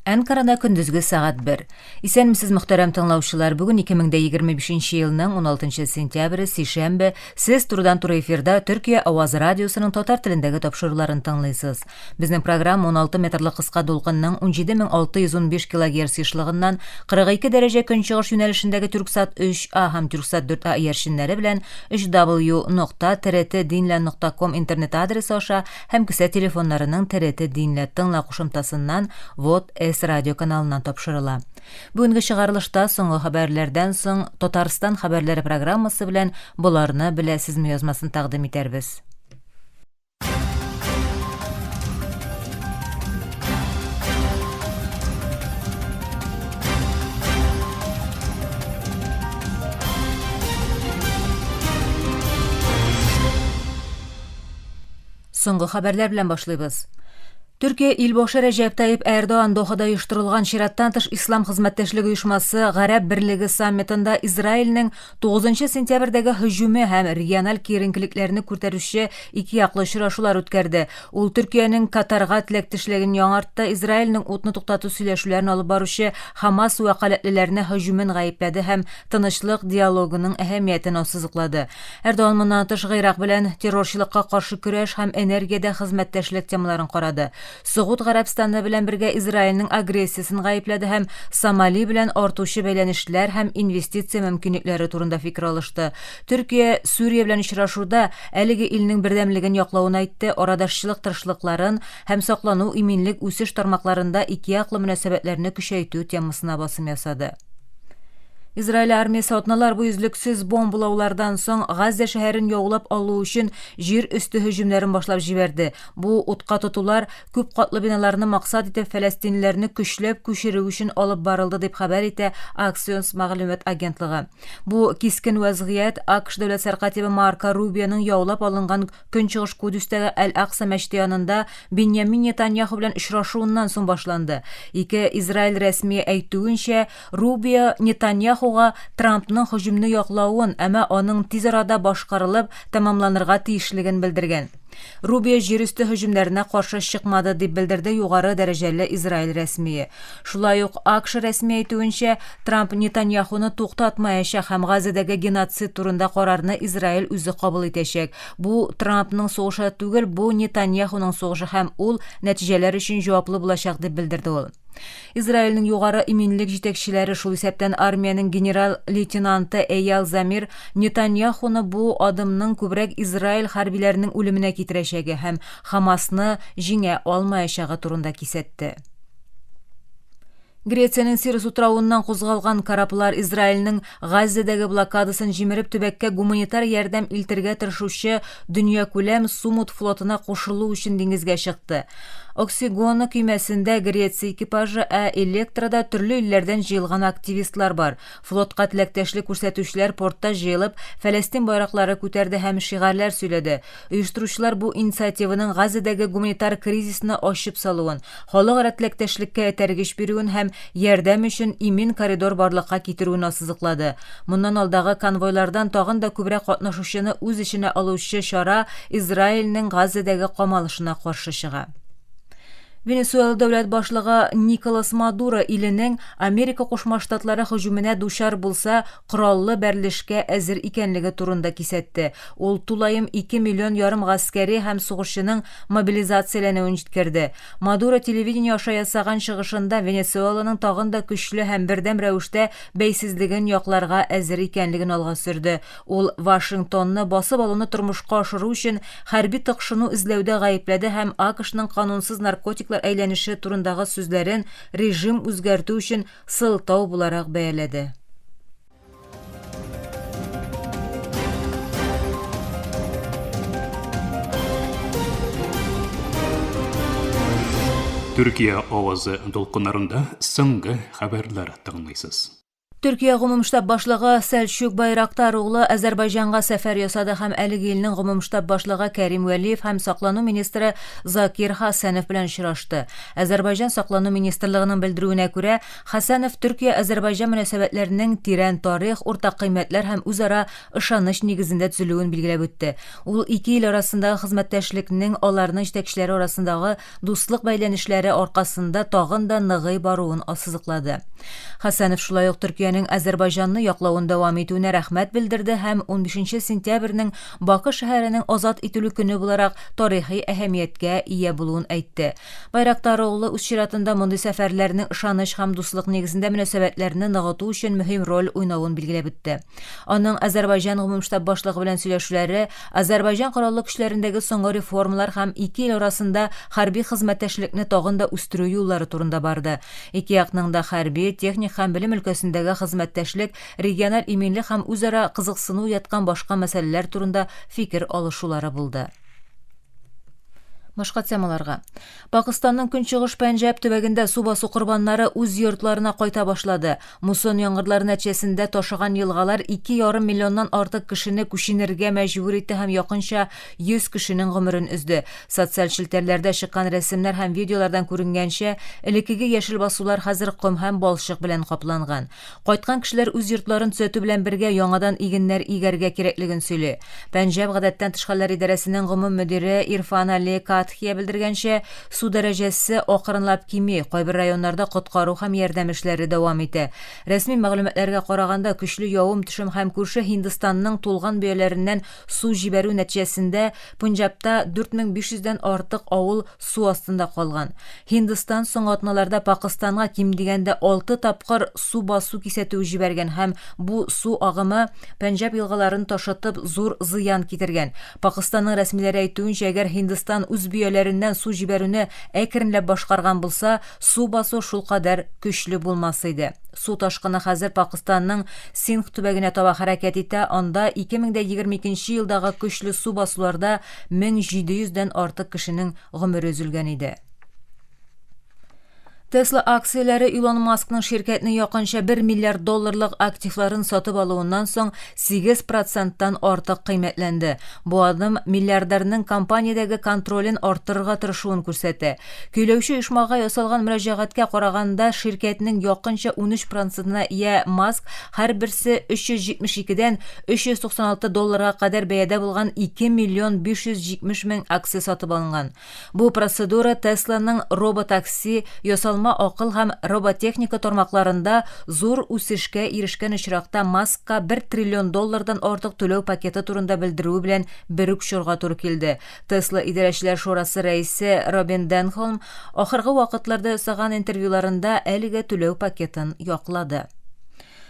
Әнкарада көндезге сәгать 1. Исәнмесез, мөхтәрәм тыңлаучылар. Бүген 2025 елның 16 сентябре, сишәмбе. Сез турыдан-туры эфирда Төркия авазы радиосының татар телендәге тапшыруларын тыңлыйсыз. Безнең программа 16 метрлы кыска дулкынның 17615 килогерц ешлыгыннан 42 дәрәҗә көнчыгыш юнәлешендәге Тюрксат 3А һәм Тюрксат 4А иярченнәре белән 3w.trtdinle.com интернет адресы аша һәм кесә телефоннарының TRT Динлә тыңла кушымтасыннан Вот С радио каналыннан тапшырыла. Бүгенге чыгарылышта соңгы хәбәрләрдән соң Татарстан хәбәрләре программасы белән Боларны беләсезме язмасын тәкъдим итәрбез. Соңгы хәбәрләр белән башлыйбыз. Төркия илбашы Рәҗәп Таип Эрдоан Дохада оештырылган чираттан тыш Ислам хезмәттәшлеге оешмасы Гарәп берлеге саммитында Израильнең 9 сентябрьдәге һөҗүме һәм региональ киеренкелекләрне күтәрүче ике яклы очрашулар үткәрде. Ул Төркиянең Катарга теләктәшлеген яңартты, Израильнең утны туктату сөйләшүләрен алып баручы Хамас вәкаләтлеләренә һөҗүмен гаепләде һәм тынычлык диалогының әһәмиятен ассызыклады. Эрдоган моннан тыш Гыйрак белән террорчылыкка каршы көрәш һәм энергиядә хезмәттәшлек темаларын карады. Согуд Гарәбстаны белән бергә Израильнең агрессиясен гаепләде һәм Сомали белән артучы бәйләнешләр һәм инвестиция мөмкинлекләре турында фикер алышты. Төркия Сүрия белән очрашуда әлеге илнең бердәмлеген яклавын әйтте, арадашчылык тырышлыкларын һәм саклану, иминлек, үсеш тармакларында икеяклы мөнәсәбәтләрне көчәйтү темасына басым ясады. Израиль армиясе атналар буе өзлексез бомбалаулардан соң Газа шәһәрен яулап алу өчен җир өсте һөҗүмнәрен башлап җибәрде. Бу утка тотулар күп катлы биналарны максат итеп фәләстинлеләрне көчләп күчерү өчен алып барылды, дип хәбәр итә Axios мәгълүмат агентлыгы. Бу кискен вәзгыять АКШ дәүләт сәркатибе Марко Рубионың яулап алынган Көнчыгыш Кудүстәге Әл-Акса мәчете янында Беньямин Нетаньяху белән очрашуыннан соң башланды. Ике Израиль рәсмие әйтүенчә, Рубио Нетаньяхуга Трампның һөҗүмне яклавын, әмма аның тиз арада башкарылып, тәмамланырга тиешлеген белдергән. Рубио җир өсте һөҗүмнәренә каршы чыкмады, дип белдерде югары дәрәҗәле Израиль рәсмие. Шулай ук АКШ рәсми әйтүенчә, Трамп Нетаньяхуны туктатмаячак һәм Газадәге геноцид турында карарны Израиль үзе кабул итәчәк. Бу Трампның сугышы түгел, бу Нетаньяхуның сугышы һәм ул нәтиҗәләр өчен җаваплы булачак, дип белдерде ул. Израильнең югары иминлек җитәкчеләре, шул исәптән армиянең генерал-лейтенанты Эял Замир, Нетаньяхуны бу адымның күбрәк Израиль хәрбиләренең үлеменә китерәчәге һәм Хамасны җиңә алмаячагы турында кисәтте. Грециянең Сирос утравыннан кузгалган кораблар Израильнең Газзәдәге блокадасын җимереп төбәккә гуманитар ярдәм илтергә тырышучы дөньякүләм Сумут флотына кушылу өчен диңгезгә чыкты. Оксигона көймәсендә Греция экипажы, ә Электрада төрле илләрдән җыелган активистлар бар. Флотка теләктәшлек күрсәтүчеләр портта җыелып, Фәләстин байраклары күтәрде һәм шигарьләр сөйләде. Оештыручылар бу инициативаның Газадәге гуманитар кризисны ачып салуын, халыкара теләктәшлеккә этәргеч бирүен һәм ярдәм өчен имин коридор барлыкка китерүен ассызыклады. Моннан алдагы конвойлардан тагын да күбрәк катнашучыны үз эченә алучы чара Израильнең Газадәге камалышына каршы чыга. Венесуэла дәүләт башлыгы Николас Мадуро иленең Америка Кушма Штатлары һөҗүменә дучар булса, кораллы бәрелешкә әзер икәнлеге турында кисәтте. Ул тулаем 2 миллион ярым гаскәри һәм сугышчының мобилизацияләнүен җиткерде. Мадуро телевидение аша ясаган чыгышында Венесуэланың тагын да көчле һәм бердәм рәвештә бәйсезлеген якларга әзер икәнлеген алга сөрде. Ул Вашингтонны басып алуны тормышка ашыру өчен хәрби тыкшыну эзләүдә гаепләде һәм АКШның канунсыз наркотиклар әйләнеше турындагы сүзләрен режим үзгәртү өчен сылтау буларак бәяләде. Төркия авазы дулкыннарында соңгы хәбәрләр тыңлыйсыз. Төркия гомумштаб башлыгы Сәлчүк Байрактар углы Азәрбайҗанга сәфәр ясады һәм әлеге илнең гомумштаб башлыгы Кәрим Вәлиев һәм саклану министры Закир Хәсәнов белән очрашты. Азәрбайҗан саклану министрлыгының белдерүенә күрә, Хәсәнов Төркия-Азәрбайҗан мөнәсәбәтләренең тирән тарих, уртак кыйммәтләр һәм үзара ышаныч нигезендә төзелүен билгеләп үтте. Ул ике ил арасындагы хезмәттәшлекнең аларның җитәкчеләре арасындагы дуслык бәйләнешләре аркасында тагын да ныгый баруын ассызыклады. Хәсәнов шулай ук Төркиянең Азәрбайҗанны яклавын дәвам итүенә рәхмәт белдерде һәм 15 сентябрьнең Бакы шәһәренең азат ителү көне буларак тарихи әһәмияткә ия булуын әйтте. Байрактароглы үз чиратында мондый сәфәрләрнең ышаныч һәм дуслык нигезендә мөнәсәбәтләрне ныгыту өчен мөһим роль уйнавын билгеләп үтте. Аның Азәрбайҗан гомумштаб башлыгы белән сөйләшүләре Азәрбайҗан кораллы көчләрендәге соңгы реформалар һәм ике ил арасында хәрби хезмәттәшлекне тагын да үстерү юллары турында барды. Ике якның да хәрби, техник һәм белем өлкәсендәге хезмәттәшлек, региональ иминлек һәм үзара кызыксыну уяткан башка мәсьәләләр турында фикер алышулары булды. Башка темаларга. Пакыстанның көнчыгыш Пәнҗаб төбәгендә су басу корбаннары үз йортларына кайта башлады. Муссон яңгырлары нәтиҗәсендә ташыган елгалар 2,5 миллионнан артык кешене күченергә мәҗбүр итте һәм якынча 100 кешенең гомерен өзде. Социаль челтәрләрдә чыккан рәсемнәр һәм видеолардан күренгәнчә, элеккеге яшел басулар хәзер ком һәм балчык белән капланган. Кайткан кешеләр үз йортларын төзәтү белән бергә яңадан игеннәр игәргә кирәклеген сөйли. Пәнҗаб гадәттән тыш хәлләр идарәсенең гомум мөдире Ирфан Али Катхия белдергәнчә, су дәрәҗәсе акрынлап кими, кайбер районнарда коткару һәм ярдәм эшләре дәвам итә. Рәсми мәгълүматларга караганда, көчле явым-төшем һәм күрше Һиндстанның тулган бөяләреннән су җибәрү нәтиҗәсендә Пунҗабта 4500 дән артык авыл су астында калган. Һиндстан соңгы атналарда Пакыстанга ким дигәндә алты тапкыр су басу кисәтүе җибәргән һәм бу су агымы Пәнҗаб елгаларын ташытып зур зыян китергән. Пакыстанның рәсмиләре әйтүенчә, әгәр Һиндстан үз бөяләреннән су җибәрүне әкренләп башкарган булса, су басу шулкадәр көчле булмас иде. Су ташкыны хәзер Пакыстанның Синдх төбәгенә таба хәрәкәт итә, анда 2022 елдагы көчле су басуларда 1700 дән артык кешенең гомере өзелгән иде. Tesla акцияләре Илон Маскның ширкәтне якынча 1 миллиард долларлык активларын сатып алуыннан соң 8 проценттан артык кыйммәтләнде. Бу адым миллиардерның компаниядәге контролен арттырырга тырышуын күрсәтә. Көйләүче оешмага ясалган мөрәҗәгатькә караганда, ширкәтнең якынча 13 процентына ия Маск һәрберсе 372 дән 396 долларга кадәр бәядә булган 2 миллион 570 мең акция сатып алынган. Бу процедура Tesla-ның роботакси, ясалма акыл һәм роботехника тармакларында зур үсешкә ирешкән очракта Маскка 1 триллион доллардан артык түләү пакеты турында белдерүе белән бер үк чорга туры килде. Tesla идарәчеләр шурасы рәисе Робин Денхолм ахыргы вакытларда ясаган интервьюларында әлеге түләү пакетын яклады.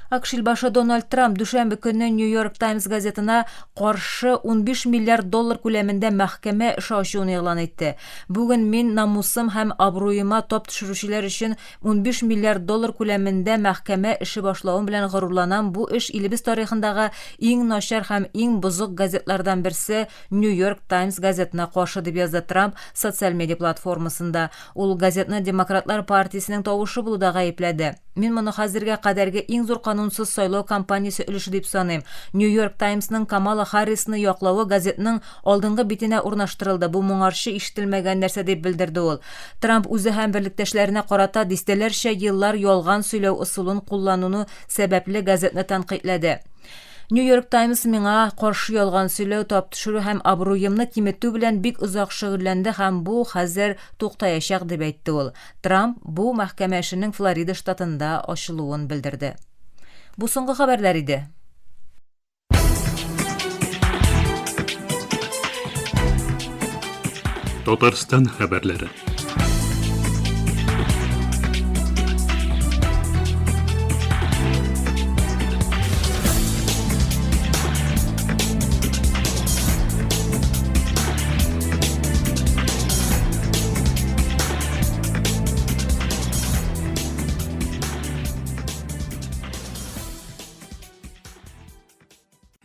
АКШ илбашы Дональд Трамп дүшәмбе көнне New York Times газетына каршы 15 миллиард доллар күләмендә мәхкәмә эше ачуын игълан итте. Бүген мин намусым һәм абруема тап төшерүчеләр өчен 15 миллиард доллар күләмендә мәхкәмә эше башлавым белән горурланам. Бу эш илебез тарихындагы иң начар һәм иң бозык газетлардан берсе New York Times газетына каршы, дип язды Трамп социаль медиа платформасында. Ул газетны Демократлар партиясенең тавышы булуда гаепләде. Мин моны хәзергә кадәрге иң зур канунсыз сайлау кампаниясе өлеше дип саныйм. New York Timesның Камала Харрисны яклавы газетның алдынгы битенә урнаштырылды, бу моңарчы ишетелмәгән нәрсә, дип белдерде ул. Трамп үзе һәм берлектәшләренә карата дистәләрчә еллар ялган сөйләү ысулын куллануны сәбәпле газетны тәнкыйтьләде. New York Times миңа каршы ялган сөйләү, тап төшерү һәм абруемны киметү белән бик озак шөгыльләнде һәм бу хәзер туктаячак, дип әйтте ул. Трамп бу мәхкәмә эшенең Флорида штатында ачылуын белдерде. Бу соңгы хәбәрләр иде. Татарстан хәбәрләре.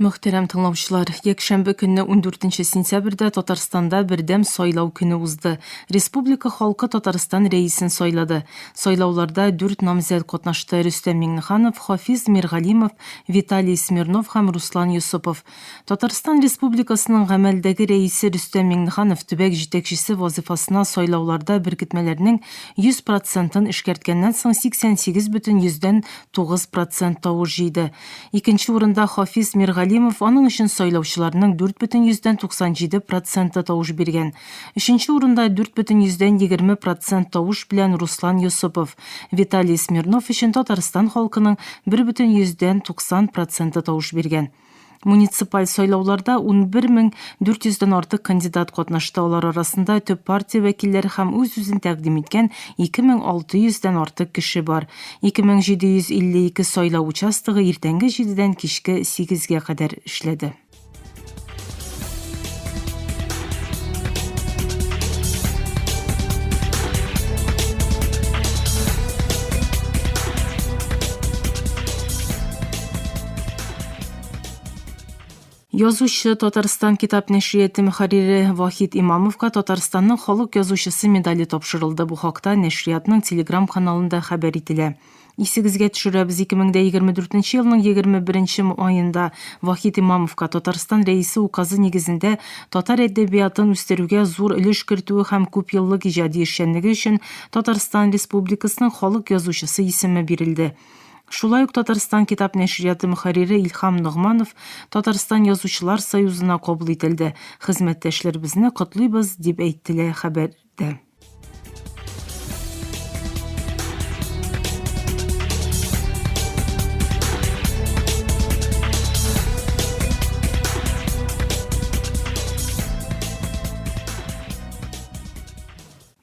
Мөхтәрәм тыңлаучылар, якшәмбе көнне 14 сентябрьдә Татарстанда бердәм сайлау көне узды. Республика халкы Татарстан Рәисен сайлады. Сайлауларда дүрт намзәт катнашты, Рөстәм Миңнеханов, Хафиз Миргалимов, Виталий Смирнов һәм Руслан Йосыпов. Татарстан Республикасының гамәлдәге Рәисе Рөстәм Миңнеханов төбәк җитәкчесе вазыйфасына сайлауларда беркетмәләрнең 100 процентын эшкәрткәннән соң 88,9 процент тавыш җыйды. Икенче урында Хафиз Миргалимов, аның өчен сайлаучыларның 4,97 проценты тавыш биргән. Өченче урында 4,20 процент тавыш белән Руслан Йосыпов. Виталий Смирнов өчен Татарстан халкының 1,90 проценты тавыш биргән. Муниципаль сайлауларда 11400 дән артык кандидат катнашты, алар арасында төп партия вәкилләре һәм үз-үзен тәкъдим иткән 2600 дән артык кеше бар. 2752 сайлау участогы иртәнге җидедән кичке сигезгә кадәр эшләде. Язучы, Татарстан китап нәшрияте мөхәррире Вахит Имамовка Татарстанның халык язучысы медале тапшырылды. Бу хакта нәшриятның телеграм-каналында хәбәр ителә. Исегезгә төшерәбез, 2024 елның 21 маенда Вахит Имамовка Татарстан Рәисе указы нигезендә татар әдәбиятын үстерүгә зур өлеш кертүе һәм күпьеллык иҗади эшчәнлеге өчен Татарстан Республикасының халык язучысы исеме бирелде. Шулай ук Татарстан китап нәшрияты мөхәррире Илһам Ногманов Татарстан Язучылар союзына кабул ителде. Хезмәттәшләребезне котлыйбыз, дип әйтелә хәбәрдә.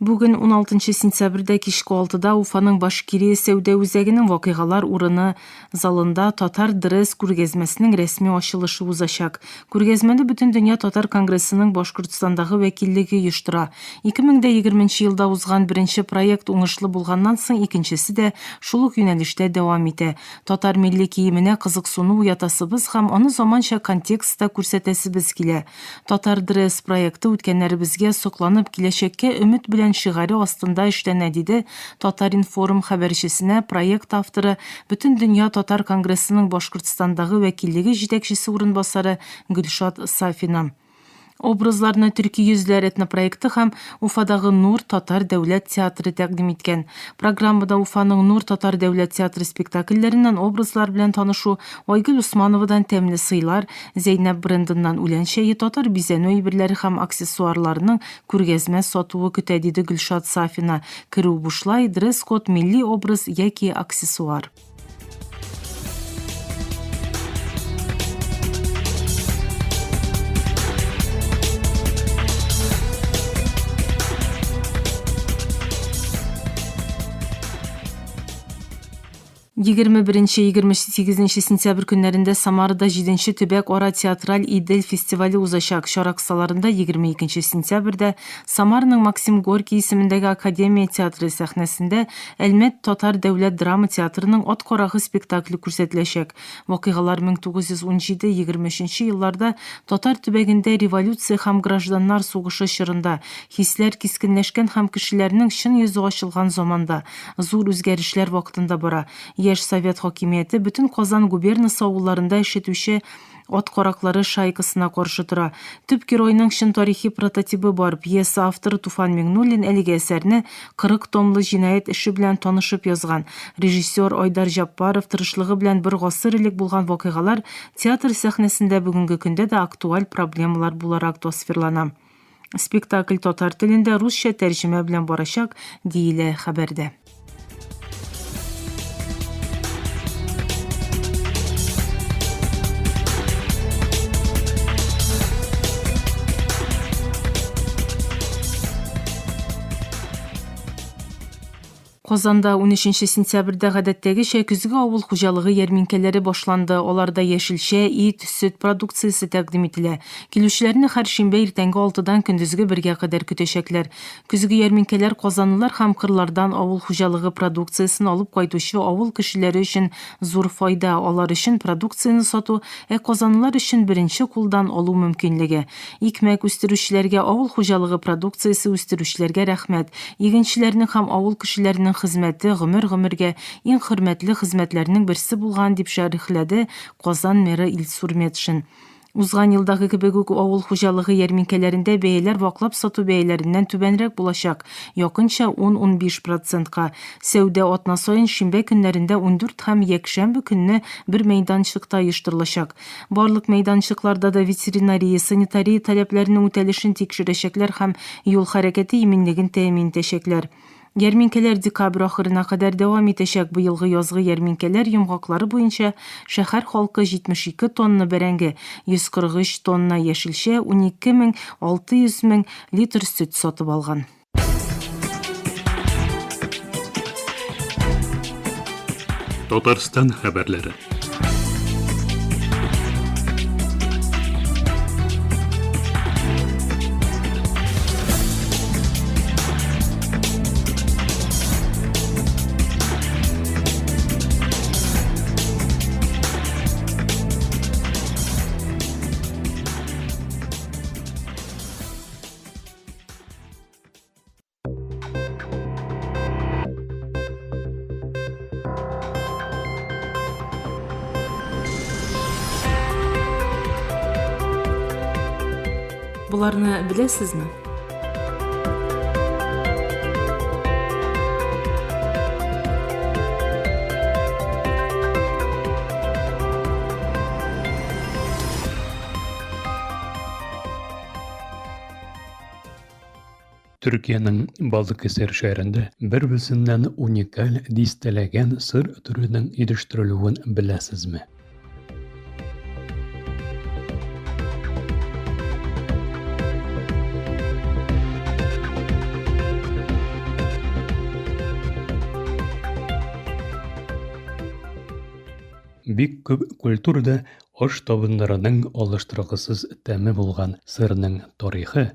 Бүген, уналтынчы сентябрьдә кичке алтыда Уфаның Башкирия сәүдә үзәгенең вакыйгалар урыны залында Татар дресс күргәзмәсенең рәсми ачылышы узачак. Күргәзмәне Бөтендөнья татар конгрессының Башкортстандагы вәкиллеге оештыра. 2020 нче елда узган беренче проект уңышлы булганнан соң икенчесе дә шул ук юнәлештә дәвам итә. Татар милли киеменә кызыксыну уятасыбыз һәм аны заманча контекстта күрсәтәсебез килә. Татар дресс проекты үткәннәребезгә сокланып, киләчәккә өмет белән шигаре астында эшләнә, диде Татар-информ хәбәрчесенә проект авторы, Бөтендөнья татар конгрессының Башкортстандагы вәкиллеге җитәкчесе урынбасары Гөлшат Сафина. Образларны Төрки йөзләр этнопроекты һәм Уфадагы Нур татар дәүләт театры тәкъдим иткән. Программада Уфаның Нур татар дәүләт театры спектакльләреннән образлар белән танышу, Айгөл Усмановадан тәмле сыйлар, Зәйнәп брендыннан үлән чәе, татар бизәнү әйберләре һәм аксессуарларының күргәзмә сатуы көтә, диде Гөлшат Сафина. Керү бушлай, дресс-код, милли образ яки аксессуар. 21-28 сентябрь көннәрендә Самарада җиденче төбәк-ара театраль Идел фестивале узачак. Чара кысаларында 22 сентябрьдә Самараның Максим Горький исемендәге академия театры сәхнәсендә Әлмәт татар дәүләт драма театрының Ат карагы спектакле күрсәтеләчәк. Вакыйгалар 1917-23 елларда татар төбәгендә революция һәм гражданнар сугышы чорында, хисләр кискенләшкән һәм кешеләрнең чын йөзе ачылган заманда, Зур үзгәрешләр вакытында бара. Яшь совет хакимияте бөтен Казан губернасы авылларында эшетүче ат караклары шайкасына каршы тора. Төп геройның чын тарихи прототибы бар. Пьеса авторы Туфан Миңнуллин әлеге әсәрне 40 томлы җинаять эше белән танышып язган. Режиссер Айдар Җаппаров тырышлыгы белән бер гасыр элек булган вакыйгалар театр сәхнәсендә бүгенге көндә дә актуаль проблемалар буларак тасвирлана. Спектакль татар телендә русча тәрҗемә белән барачак, диелә хәбәрдә. Казанда 13 сентябрьдә гадәттәгечә көзге авыл хуҗалыгы ярминкәләре башланды. Аларда яшелчә, ит, сөт продукциясе тәкъдим ителә. Килүчеләрне һәр шимбә иртәнге алтыдан көндезге бергә кадәр көтәчәкләр. Көзге ярминкәләр казанлылар һәм кырлардан авыл хуҗалыгы продукциясен алып кайтучы авыл кешеләре өчен зур файда, алар өчен продукцияне сату, ә казанлылар өчен беренче кулдан алу мөмкинлеге. Икмәк үстерүчеләргә, авыл хуҗалыгы продукциясе үстерүчеләргә рәхмәт. Игенчеләрнең һәм авыл кешеләренең хезмәте гомер-гомергә иң хөрмәтле хезмәтләрнең берсе булган, дип шәрехләде Казан мэры Илсур Метшин. Узган елдагы кебек үк авыл хуҗалыгы ярминкәләрендә бәяләр ваклап сату бәяләреннән түбәнрәк булачак, якынча 10-15 процентка. Сәүдә атна саен шимбә көннәрендә 14 һәм якшәмбе көнне бер мәйданчыкта оештырылачак. Барлык мәйданчыкларда да ветеринария, санитария таләпләренең үтәлешен тикшерәчәкләр һәм юл хәрәкәте иминлеген тәэмин итәчәкләр. Ярминкәләр декабрь ахырына кадәр дәвам итәчәк. Быелгы язгы ярминкәләр йомгаклары буенча шәһәр халкы 72 тонна бәрәңге, 143 тонна яшелчә, 12 600 мең литр сөт сатып алган. Татарстан хәбәрләре. Боларны беләсезме? Төркиянең Балыкесер шәһәрендә бер-берсеннән уникаль дистәләгән сыр төренең җитештерелүен беләсезме? Бик күп культурада аш табыннарының алыштыргысыз тәме булган сырның тарихы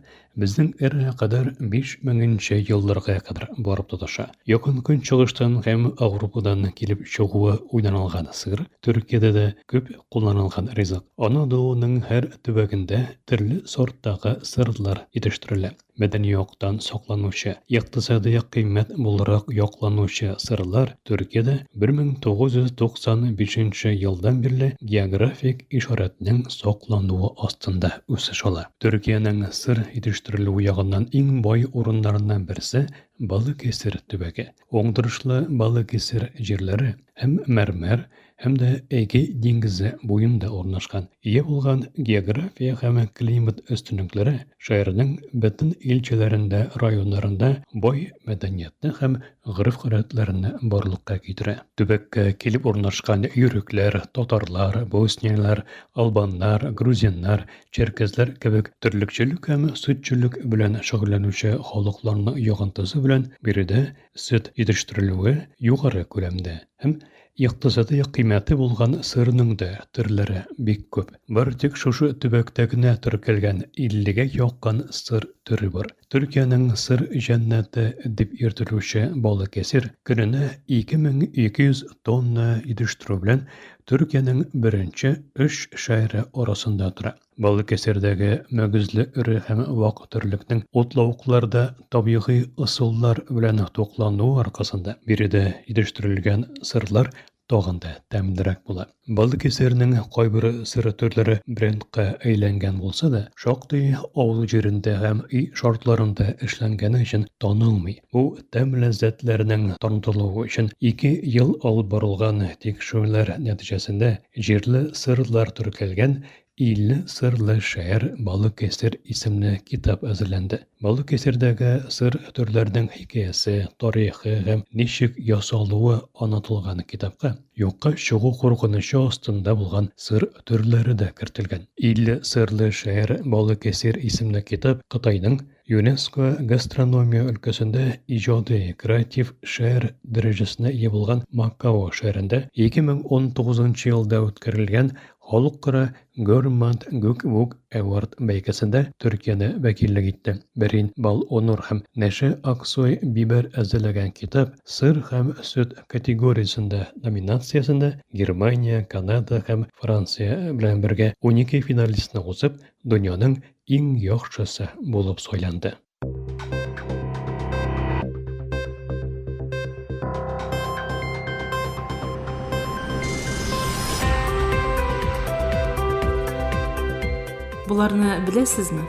безнең эрага кадәр 5000 нче елларга кадәр барып тоташа. Якын Көнчыгыштан һәм Ауропадан килеп чыгуы уйланылган сыр Төркиядә дә күп кулланылган ризык. Анадолуның һәр төбәгендә төрле сорттагы сырлар җитештерелә. Мәдәни яктан сакланучы, икътисади кыйммәт буларак якланучы сырлар Төркиядә 1995 нче елдан бирле географик ишарәтнең саклануы астында үсеш ала. Төркиянең сыр җитештерелүе ягыннан иң бай урыннарыннан берсе Балыкесир төбәге. Уңдырышлы Балыкесир җирләре һәм мәрмәр, һәм дә Эгей диңгезе буенда урнашкан. Ия булган география һәм климат өстенлекләре шәһәрнең бөтен илчәләрендә, районнарында бай мәдәниятне һәм гореф-гадәтләрне барлыкка китерә. Төбәккә килеп урнашкан йөрекләр, татарлар, боснияләр, албаннар, грузиннар, черкезләр кебек терлекчелек һәм сөтчелек белән шөгыльләнүче халыкларның йогынтысы белән биредә сөт җитештерелүе югары күләмдә һәм Икътисадый кыйммәте булган сырның да төрләре бик күп. Бары тик шушы төбәктә генә теркәлгән иллегә якын сыр төре бар. Төркиянең сыр җәннәте дип йөртелүче Балыкесир көненә 2200 тонна җитештерү белән Төркиянең беренче өч шәһәре арасында тора. Балыкесердәге мөгезле эре һәм вак терлекнең утлавыкларда табигый ысуллар белән туклануы аркасында биредә җитештерелгән сырлар тагын да тәмлерәк була. Балыкесернең кайбер сыр төрләре брендка әйләнгән булса да, шактый авыл җирендә һәм өй шартларында эшләнгәне өчен танылмый. Бу тәм ләззәтләренең танытылуы өчен ике ел алып барылган тикшерүләр нәтиҗәсендә җирле сырлар теркәлгән 50 сырлы шәһәр Балыкесер исемле китап әзерләнде. Балыкесердәге сыр төрләренең хикәясе, тарихы һәм ничек ясалуы анатылган китапка юкка чыгу куркынычы астында булган сыр төрләре дә кертелгән. 50 сырлы шәһәр Балыкесир исемле китап Кытайның ЮНЕСКО гастрономия өлкәсендә иҗади креатив шәһәр дәрәҗәсенә ия булган Макао шәһәрендә 2019 елда үткәрелгән Халыкара Gourmand Cookbook Award бәйгесендә Төркияне вәкиллек итте. Берин Бал Онур һәм Нәшә Аксой Бибер әзерләгән китап Сыр һәм сөт категориясендә номинациясендә Германия, Канада һәм Франция белән бергә 12 финалистны узып, дөньяның иң яхшысы булып сайланды. Боларны беләсезме?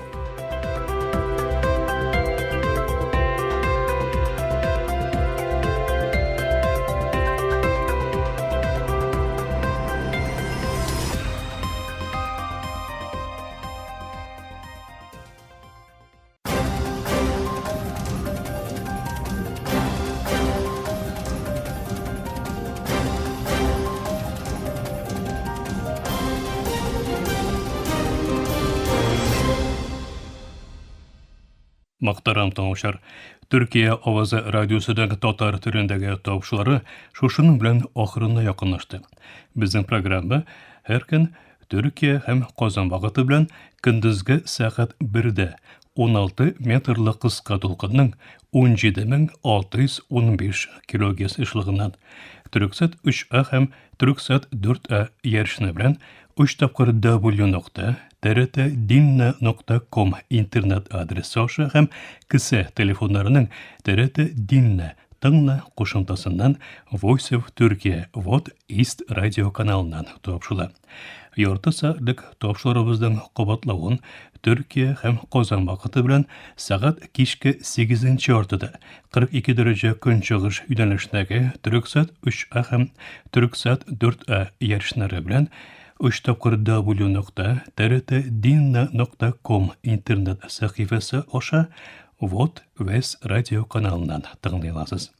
Мөхтәрәм тыңлаучылар, Төркия авазы радиосының татар телендәге тавышлары шушының белән ахырына якынлашты. Безнең программа һәр көн Төркия һәм Казан вакыты белән көндезге сәгать 1дә 16 метрлы кыска дулкынның 17615 килогерц ешлыгыннан Төрксат 3А һәм Төрксат 4А ярышны белән 3 тапкыр w нокта trtdinna.com интернет адресы аша һәм кесә телефоннарының TRT Dinna Тыңла кушымтасыннан Voice of Turkey Вот East радио каналыннан тапшыла. Ярты сәгатьлек тапшырубызның кабатлавын Төркия һәм Казан вакыты белән сәгать кичке 8 яртыда 42 дәрәҗә көнчыгыш юнәлешендәге Төрексат 3А һәм Төрексат 4А ярышлары белән 3 тапкыр w нокта trtdinna.com интернет сәхифәсе аша Вот Вес радио каналыннан тыңлый аласыз.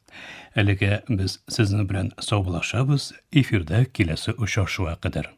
Әлегә без сезнең белән саубуллашабыз, эфирда киләсе очрашуга кадәр.